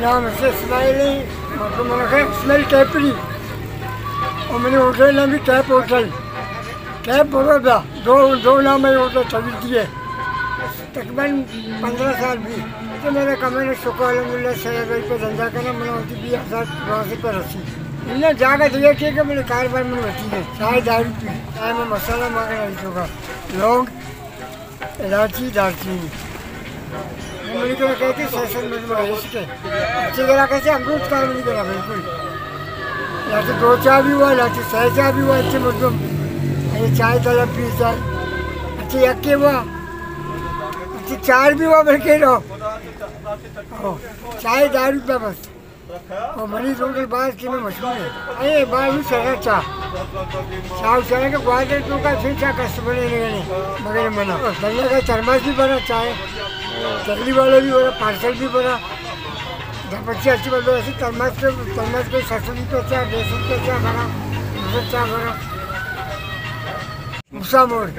نام سے اسماعیل ہے، مطلب من ہے اسماعیل کیپری۔ اور منی ہوٹل نام بھی کیپ ہوٹل۔ کیپ بولو دا، دو، دو نام ہے ہوٹل تبدیل دیے۔ تقریباً پندرہ سال بھی۔ تو میرا کمانا شکر الحمدللہ، سر بھائی پہ دھندا کرنا، من ہوتی بھی آزاد وہاں سے پر رسی۔ انہیں جاگہ دیا کہ، کہ میرے کاروبار من ہوتی ہے۔ چائے دارو پی، چائے میں مسالہ مانگنا ہی ہوگا۔ لونگ، الائچی، دارچینی۔ منی کرا کہتے سیشن میں تو عشق ہے۔ اچھے کرا کہتے امروز کا منی کرا بالکل۔ یا تو دو چاہ بھی ہوا، یا تو سہ چاہ بھی ہوا، اچھے مردم۔ یہ چائے طلب بھی چائے۔ اچھے یکے ہوا۔ اچھے چار بھی ہوا بلکہ نو۔ او، چائے دارو پہ بس۔ او، منی ہوٹل باز کہ میں مشہور ہے۔ اے، باز سرا چاہ۔ چاہ، چاہ کہ گوادر تو کا پھر چاہ کسٹمر نے نے۔ مگر منا۔ بندہ کا ترماس بھی بھرا چائے۔ تھیلی والا بھی بھرا، پارسل بھی بھرا۔ جب بچے اچھی بات ہے، ترماس کے، ترماس کے سو روپے چاہ، ڈیڑھ سو روپے چاہ بھرا، دو سو چاہ بھرا۔ موسیٰ موڑ۔